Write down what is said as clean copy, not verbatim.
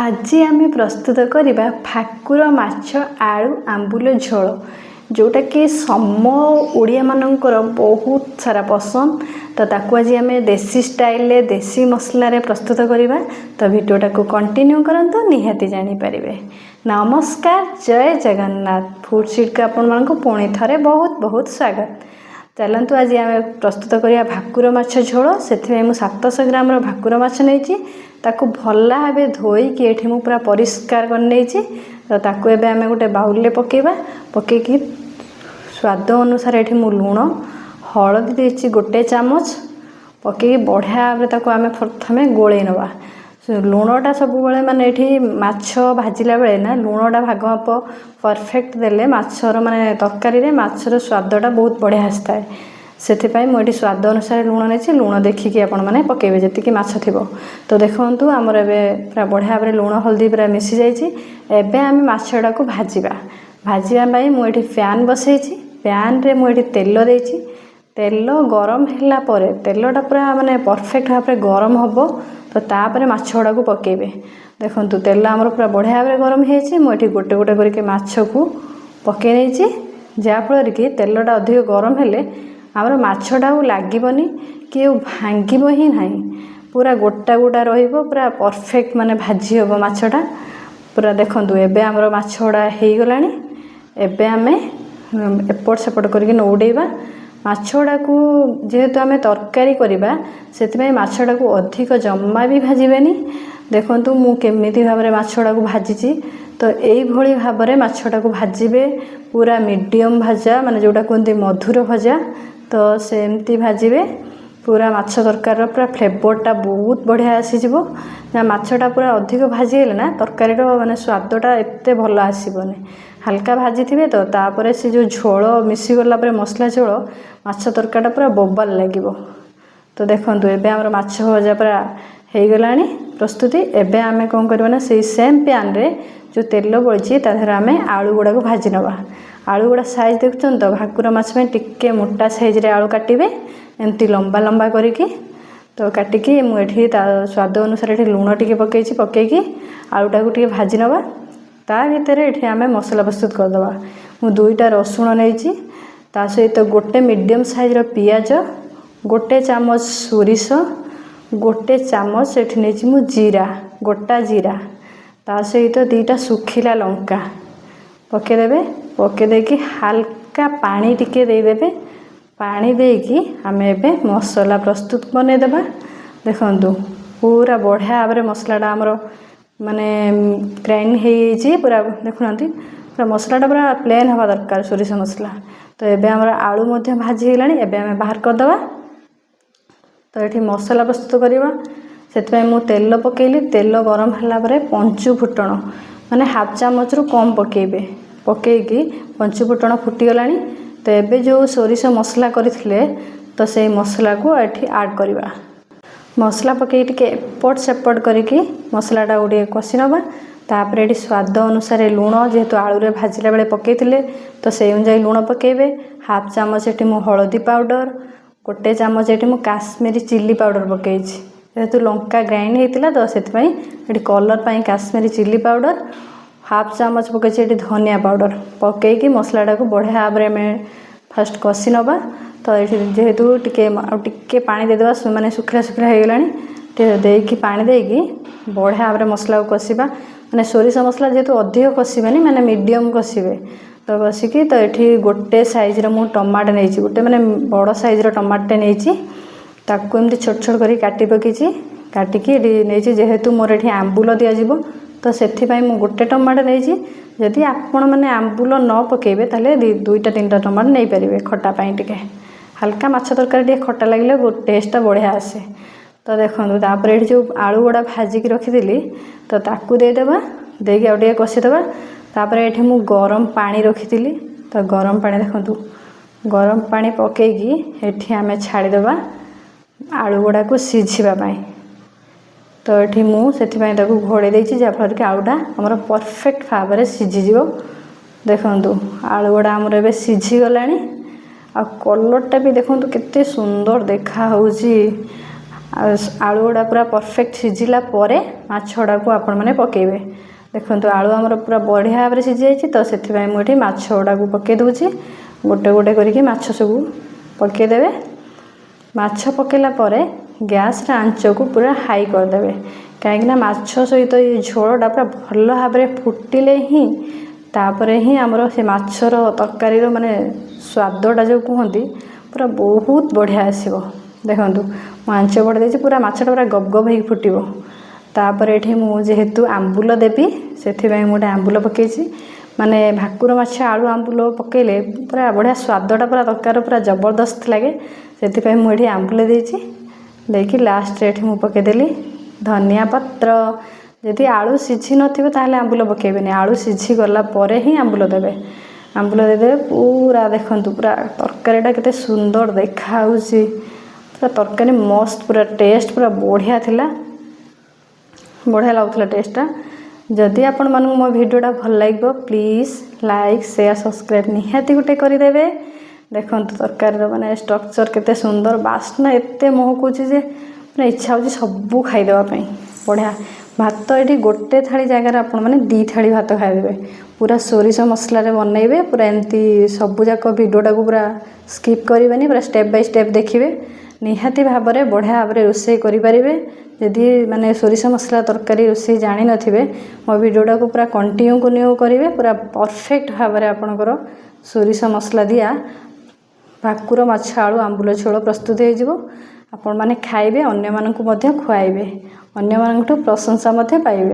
ଆଜି ଆମେ ପ୍ରସ୍ତୁତ କରିବା ଭାକୁର ମାଛ ଆଳୁ ଆମ୍ବୁଲ ଝୋଳ, ଯେଉଁଟାକି ସମ ଓଡ଼ିଆମାନଙ୍କର ବହୁତ ସାରା ପସନ୍ଦ। ତ ତାକୁ ଆଜି ଆମେ ଦେଶୀ ଷ୍ଟାଇଲରେ, ଦେଶୀ ମସଲାରେ ପ୍ରସ୍ତୁତ କରିବା। ତ ଭିଡ଼ିଓଟାକୁ କଣ୍ଟିନ୍ୟୁ କରନ୍ତୁ, ନିହାତି ଜାଣିପାରିବେ। ନମସ୍କାର, ଜୟ ଜଗନ୍ନାଥ। ଫୁଡ୍ ସିଟ୍କୁ ଆପଣମାନଙ୍କୁ ପୁଣି ଥରେ ବହୁତ ବହୁତ ସ୍ୱାଗତ। ଚାଲନ୍ତୁ, ଆଜି ଆମେ ପ୍ରସ୍ତୁତ କରିବା ଭାକୁର ମାଛ ଝୋଳ। ସେଥିପାଇଁ ମୁଁ 700 ଗ୍ରାମର ଭାକୁର ମାଛ ନେଇଛି। ତାକୁ ଭଲ ଭାବେ ଧୋଇକି ଏଠି ମୁଁ ପୁରା ପରିଷ୍କାର କରିନେଇଛି। ତ ତାକୁ ଏବେ ଆମେ ଗୋଟେ ବାଉଲରେ ପକାଇବା। ପକାଇକି ସ୍ୱାଦ ଅନୁସାରେ ଏଠି ମୁଁ ଲୁଣ, ହଳଦୀ ଦେଇଛି ଗୋଟେ ଚାମଚ। ପକାଇକି ବଢ଼ିଆ ଭାବରେ ତାକୁ ଆମେ ପ୍ରଥମେ ଗୋଳେଇ ନେବା। ଲୁଣଟା ସବୁବେଳେ ମାନେ ଏଠି ମାଛ ଭାଜିଲା ବେଳେ ନା ଲୁଣଟା ଭାଗ ମାପ ପରଫେକ୍ଟ ଦେଲେ ମାଛର ମାନେ ତରକାରୀରେ ମାଛର ସ୍ୱାଦଟା ବହୁତ ବଢ଼ିଆ ଆସିଥାଏ। ସେଥିପାଇଁ ମୁଁ ଏଠି ସ୍ୱାଦ ଅନୁସାରେ ଲୁଣ ନେଇଛି। ଲୁଣ ଦେଖିକି ଆପଣମାନେ ପକାଇବେ, ଯେତିକି ମାଛ ଥିବ। ତ ଦେଖନ୍ତୁ, ଆମର ଏବେ ପୁରା ବଢ଼ିଆ ଭାବରେ ଲୁଣ ହଳଦୀ ପୁରା ମିଶିଯାଇଛି। ଏବେ ଆମେ ମାଛଟାକୁ ଭାଜିବା। ଭାଜିବା ପାଇଁ ମୁଁ ଏଠି ପ୍ୟାନ୍ ବସେଇଛି। ପ୍ୟାନ୍ରେ ମୁଁ ଏଠି ତେଲ ଦେଇଛି। ତେଲ ଗରମ ହେଲା ପରେ, ତେଲଟା ପୁରା ମାନେ ପରଫେକ୍ଟ ଭାବରେ ଗରମ ହେବ, ତ ତାପରେ ମାଛ ଗୁଡ଼ାକୁ ପକାଇବେ। ଦେଖନ୍ତୁ, ତେଲ ଆମର ପୁରା ବଢ଼ିଆ ଭାବରେ ଗରମ ହେଇଛି। ମୁଁ ଏଠି ଗୋଟେ ଗୋଟେ କରିକି ମାଛକୁ ପକାଇ ନେଇଛି, ଯାହାଫଳରେ କି ତେଲଟା ଅଧିକ ଗରମ ହେଲେ ଆମର ମାଛଟା ଆଉ ଲାଗିବନି କି ଆଉ ଭାଙ୍ଗିବ ହିଁ ନାହିଁ। ପୁରା ଗୋଟା ଗୋଟା ରହିବ, ପୁରା ପରଫେକ୍ଟ ମାନେ ଭାଜି ହେବ ମାଛଟା ପୁରା। ଦେଖନ୍ତୁ, ଏବେ ଆମର ମାଛ ଗୁଡ଼ା ହେଇଗଲାଣି। ଏବେ ଆମେ ଏପଟ ସେପଟ କରିକି ନଉଟେଇବା ମାଛ ଗୁଡ଼ାକୁ। ଯେହେତୁ ଆମେ ତରକାରୀ କରିବା, ସେଥିପାଇଁ ମାଛଟାକୁ ଅଧିକ ଜମା ବି ଭାଜିବେନି। ଦେଖନ୍ତୁ, ମୁଁ କେମିତି ଭାବରେ ମାଛ ଗୁଡ଼ାକୁ ଭାଜିଛି। ତ ଏଇଭଳି ଭାବରେ ମାଛଟାକୁ ଭାଜିବେ, ପୁରା ମିଡ଼ିୟମ୍ ଭଜା, ମାନେ ଯେଉଁଟା କୁହନ୍ତି ମଧୁର ଭଜା, ତ ସେମିତି ଭାଜିବେ। ପୁରା ମାଛ ତରକାରୀର ପୁରା ଫ୍ଲେଭରଟା ବହୁତ ବଢ଼ିଆ ଆସିଯିବ। ନା ମାଛଟା ପୁରା ଅଧିକ ଭାଜି ହେଲେ ନା ତରକାରୀର ମାନେ ସ୍ୱାଦଟା ଏତେ ଭଲ ଆସିବନି। ହାଲକା ଭାଜିଥିବେ, ତ ତାପରେ ସେ ଯେଉଁ ଝୋଳ ମିଶିଗଲା ପରେ, ମସଲା ଝୋଳ, ମାଛ ତରକାରୀଟା ପୁରା ବୋବାଲ ଲାଗିବ। ତ ଦେଖନ୍ତୁ, ଏବେ ଆମର ମାଛ ଭଜା ପୁରା ହେଇଗଲାଣି ପ୍ରସ୍ତୁତି। ଏବେ ଆମେ କ'ଣ କରିବା ନା ସେଇ ସେମ୍ ପ୍ୟାନ୍ରେ ଯେଉଁ ତେଲ ବଳିଛି, ତା ଦେହରେ ଆମେ ଆଳୁ ଗୁଡ଼ାକୁ ଭାଜି ନେବା। ଆଳୁ ଗୁଡ଼ା ସାଇଜ୍ ଦେଖୁଛନ୍ତି ତ? ଭାକୁର ମାଛ ପାଇଁ ଟିକେ ମୋଟା ସାଇଜ୍ରେ ଆଳୁ କାଟିବେ, ଏମିତି ଲମ୍ବା ଲମ୍ବା କରିକି। ତ କାଟିକି ମୁଁ ଏଠି ତା ସ୍ୱାଦ ଅନୁସାରେ ଏଠି ଲୁଣ ଟିକେ ପକାଇଛି। ପକାଇକି ଆଳୁଟାକୁ ଟିକେ ଭାଜି ନେବା। ତା ଭିତରେ ଏଠି ଆମେ ମସଲା ପ୍ରସ୍ତୁତ କରିଦେବା। ମୁଁ ଦୁଇଟା ରସୁଣ ନେଇଛି, ତା ସହିତ ଗୋଟେ ମିଡ଼ିୟମ୍ ସାଇଜ୍ର ପିଆଜ, ଗୋଟେ ଚାମଚ ସୋରିଷ, ଗୋଟେ ଚାମଚ ଏଠି ନେଇଛି ମୁଁ ଜିରା, ଗୋଟା ଜିରା, ତା ସହିତ ଦୁଇଟା ଶୁଖିଲା ଲଙ୍କା ପକାଇଦେବେ। ପକାଇ ଦେଇକି ହାଲକା ପାଣି ଟିକେ ଦେଇଦେବେ। ପାଣି ଦେଇକି ଆମେ ଏବେ ମସଲା ପ୍ରସ୍ତୁତ ବନେଇଦେବା। ଦେଖନ୍ତୁ, ପୁରା ବଢ଼ିଆ ଭାବରେ ମସଲାଟା ଆମର ମାନେ ଗ୍ରାଇଣ୍ଡ ହେଇଯାଇଛି ପୁରା। ଦେଖୁନାହାନ୍ତି, ପୁରା ମସଲାଟା ପୁରା ପ୍ଲେନ୍ ହେବା ଦରକାର, ସୋରିଷ ମସଲା। ତ ଏବେ ଆମର ଆଳୁ ମଧ୍ୟ ଭାଜି ହେଇଗଲାଣି। ଏବେ ଆମେ ବାହାର କରିଦେବା। ତ ଏଠି ମସଲା ପ୍ରସ୍ତୁତ କରିବା, ସେଥିପାଇଁ ମୁଁ ତେଲ ପକାଇଲି। ତେଲ ଗରମ ହେଲା ପରେ ପଞ୍ଚୁ ଫୁଟଣ, ମାନେ ହାଫ୍ ଚାମଚରୁ କମ୍ ପକାଇବେ। ପକାଇକି ପଞ୍ଚୁ ଫୁଟଣ ଫୁଟିଗଲାଣି। ତ ଏବେ ଯେଉଁ ସୋରିଷ ମସଲା କରିଥିଲେ, ତ ସେଇ ମସଲାକୁ ଏଠି ଆଡ଼୍ କରିବା। ମସଲା ପକାଇକି ଟିକେ ଏପଟ ସେପଟ କରିକି ମସଲାଟାକୁ ଟିକେ କଷି ନେବା। ତାପରେ ଏଠି ସ୍ୱାଦ ଅନୁସାରେ ଲୁଣ, ଯେହେତୁ ଆଳୁରେ ଭାଜିଲା ବେଳେ ପକାଇଥିଲେ, ତ ସେଇ ଅନୁଯାୟୀ ଲୁଣ ପକାଇବେ। ହାଫ୍ ଚାମଚ ଏଠି ମୁଁ ହଳଦୀ ପାଉଡ଼ର, ଗୋଟେ ଚାମଚ ଏଠି ମୁଁ କାଶ୍ମୀରୀ ଚିଲି ପାଉଡ଼ର ପକାଇଛି। ଯେହେତୁ ଲଙ୍କା ଗ୍ରାଇଣ୍ଡ ହେଇଥିଲା, ତ ସେଥିପାଇଁ ଏଠି କଲର୍ ପାଇଁ କାଶ୍ମୀରୀ ଚିଲି ପାଉଡ଼ର। ହାଫ୍ ଚାମଚ ପକାଇଛି ଏଠି ଧନିଆ ପାଉଡ଼ର। ପକାଇକି ମସଲାଟାକୁ ବଢ଼ିଆ ଭାବରେ ଆମେ ଫାଷ୍ଟ କଷି ନେବା। ତ ଏଠି ଯେହେତୁ ଟିକେ ଆଉ ଟିକେ ପାଣି ଦେଇଦେବା, ମାନେ ଶୁଖିଲା ଶୁଖିଲା ହେଇଗଲାଣି। ଟିକେ ଦେଇକି, ପାଣି ଦେଇକି ବଢ଼ିଆ ଭାବରେ ମସଲାକୁ କଷିବା। ମାନେ ସୋରିଷ ମସଲା ଯେହେତୁ ଅଧିକ କଷିବେନି, ମାନେ ମିଡ଼ିୟମ୍ କଷିବେ। ତ କଷିକି, ତ ଏଠି ଗୋଟେ ସାଇଜ୍ର ମୁଁ ଟମାଟୋ ନେଇଛି, ଗୋଟେ ମାନେ ବଡ଼ ସାଇଜ୍ର ଟମାଟୋଟେ ନେଇଛି। ତାକୁ ଏମିତି ଛୋଟ ଛୋଟ କରିକି କାଟି ପକାଇଛି। କାଟିକି ଏଠି ନେଇଛି। ଯେହେତୁ ମୋର ଏଠି ଆମ୍ବୁଲ ଦିଆଯିବ, ତ ସେଥିପାଇଁ ମୁଁ ଗୋଟେ ଟମାଟୋ ନେଇଛି। ଯଦି ଆପଣମାନେ ଆମ୍ବୁଲ ନ ପକାଇବେ, ତାହେଲେ ଦୁଇଟା ତିନିଟା ଟମାଟୋ ନେଇପାରିବେ ଖଟା ପାଇଁ। ଟିକେ ହାଲକା ମାଛ ତରକାରୀ ଟିକେ ଖଟା ଲାଗିଲେ ଟେଷ୍ଟଟା ବଢ଼ିଆ ଆସେ। ତ ଦେଖନ୍ତୁ, ତାପରେ ଏଠି ଯେଉଁ ଆଳୁ ଗୁଡ଼ା ଭାଜିକି ରଖିଥିଲି, ତ ତାକୁ ଦେଇଦେବା। ଦେଇକି ଆଉ ଟିକେ କଷିଦେବା। ତାପରେ ଏଠି ମୁଁ ଗରମ ପାଣି ରଖିଥିଲି। ତ ଗରମ ପାଣି, ଦେଖନ୍ତୁ, ଗରମ ପାଣି ପକାଇକି ଏଠି ଆମେ ଛାଡ଼ିଦେବା ଆଳୁ ଗୁଡ଼ାକୁ ସିଝିବା ପାଇଁ। ତ ଏଠି ମୁଁ ସେଥିପାଇଁ ତାକୁ ଘୋଡ଼େଇ ଦେଇଛି, ଯାହାଫଳରେ କି ଆଳୁଟା ଆମର ପରଫେକ୍ଟ ଭାବରେ ସିଝିଯିବ। ଦେଖନ୍ତୁ, ଆଳୁ ଗୁଡ଼ା ଆମର ଏବେ ସିଝିଗଲାଣି। ଆଉ କଲର୍ଟା ବି ଦେଖନ୍ତୁ, କେତେ ସୁନ୍ଦର ଦେଖାହେଉଛି। ଆଉ ଆଳୁ ଗୁଡ଼ା ପୁରା ପରଫେକ୍ଟ ସିଝିଲା ପରେ ମାଛ ଗୁଡ଼ାକୁ ଆପଣମାନେ ପକାଇବେ। ଦେଖନ୍ତୁ, ଆଳୁ ଆମର ପୁରା ବଢ଼ିଆ ଭାବରେ ସିଝିଯାଇଛି, ତ ସେଥିପାଇଁ ମୁଁ ଏଠି ମାଛ ଗୁଡ଼ାକୁ ପକାଇ ଦେଉଛି। ଗୋଟେ ଗୋଟେ କରିକି ମାଛ ସବୁ ପକାଇଦେବେ। ମାଛ ପକାଇଲା ପରେ ଗ୍ୟାସ୍ର ଆଞ୍ଚକୁ ପୁରା ହାଇ କରିଦେବେ, କାହିଁକିନା ମାଛ ସହିତ ଏ ଝୋଳଟା ପୁରା ଭଲ ଭାବରେ ଫୁଟିଲେ ହିଁ ତାପରେ ହିଁ ଆମର ସେ ମାଛର ତରକାରୀର ମାନେ ସ୍ୱାଦଟା ଯେଉଁ କୁହନ୍ତି, ପୁରା ବହୁତ ବଢ଼ିଆ ଆସିବ। ଦେଖନ୍ତୁ, ମୁଁ ଆଞ୍ଚ ବଢ଼େଇ ଦେଇଛି, ପୁରା ମାଛଟା ପୁରା ଗବ ଗବ ହେଇକି ଫୁଟିବ। ତାପରେ ଏଠି ମୁଁ ଯେହେତୁ ଆମ୍ବୁଲ ଦେବି, ସେଥିପାଇଁ ମୁଁ ଗୋଟେ ଆମ୍ବୁଲ ପକାଇଛି। ମାନେ ଭାକୁର ମାଛ ଆଳୁ ଆମ୍ବୁଲ ପକାଇଲେ ପୁରା ବଢ଼ିଆ ସ୍ୱାଦଟା ପୁରା ତରକାରୀର ପୁରା ଜବରଦସ୍ତ ଲାଗେ। ସେଥିପାଇଁ ମୁଁ ଏଠି ଆମ୍ବୁଲ ଦେଇଛି। ଦେଇକି ଲାଷ୍ଟରେ ଏଠି ମୁଁ ପକାଇଦେଲି ଧନିଆ ପତ୍ର। ଯଦି ଆଳୁ ସିଝି ନଥିବ, ତାହେଲେ ଆମ୍ବୁଲ ପକାଇବେନି। ଆଳୁ ସିଝିଗଲା ପରେ ହିଁ ଆମ୍ବୁଲ ଦେବେ। ଆମ୍ବୁଲ ଦେଇଦେବେ ପୁରା। ଦେଖନ୍ତୁ, ପୁରା ତରକାରୀଟା କେତେ ସୁନ୍ଦର ଦେଖାହେଉଛି। ପୁରା ତରକାରୀ ମସ୍ତ, ପୁରା ଟେଷ୍ଟ ପୁରା ବଢ଼ିଆ ଥିଲା, ବଢ଼ିଆ ଲାଗୁଥିଲା ଟେଷ୍ଟଟା। ଯଦି ଆପଣମାନଙ୍କୁ ମୋ ଭିଡ଼ିଓଟା ଭଲ ଲାଗିବ, ପ୍ଲିଜ୍ ଲାଇକ୍, ସେୟାର, ସବସ୍କ୍ରାଇବ୍ ନିହାତି ଗୋଟେ କରିଦେବେ। ଦେଖନ୍ତୁ, ତରକାରୀର ମାନେ ଷ୍ଟ୍ରକ୍ଚର୍ କେତେ ସୁନ୍ଦର, ବାସ୍ନା ଏତେ ମହକୁଛି ଯେ ମାନେ ଇଚ୍ଛା ହେଉଛି ସବୁ ଖାଇଦେବା ପାଇଁ। ବଢ଼ିଆ ଭାତ। ଏଠି ଗୋଟେ ଥାଳି ଜାଗାରେ ଆପଣମାନେ 2 ଥାଳି ଭାତ ଖାଇଦେବେ। ପୁରା ସୋରିଷ ମସଲାରେ ବନେଇବେ। ପୁରା ଏମିତି ସବୁଯାକ ଭିଡ଼ିଓଟାକୁ ପୁରା ସ୍କିପ୍ କରିବେନି, ପୁରା ଷ୍ଟେପ୍ ବାଇ ଷ୍ଟେପ୍ ଦେଖିବେ। ନିହାତି ଭାବରେ ବଢ଼ିଆ ଭାବରେ ରୋଷେଇ କରିପାରିବେ। ଯଦି ମାନେ ସୋରିଷ ମସଲା ତରକାରୀ ରୋଷେଇ ଜାଣିନଥିବେ, ମୋ ଭିଡ଼ିଓଟାକୁ ପୁରା କଣ୍ଟିନ୍ୟୁ କରିବେ। ପୁରା ପରଫେକ୍ଟ ଭାବରେ ଆପଣଙ୍କର ସୋରିଷ ମସଲା ଦିଆ ଭାକୁର ମାଛ ଆଳୁ ଆମ୍ବୁଲ ଝୋଳ ପ୍ରସ୍ତୁତ ହେଇଯିବ। ଆପଣମାନେ ଖାଇବେ, ଅନ୍ୟମାନଙ୍କୁ ମଧ୍ୟ ଖୁଆଇବେ, ଅନ୍ୟମାନଙ୍କଠୁ ପ୍ରଶଂସା ମଧ୍ୟ ପାଇବେ।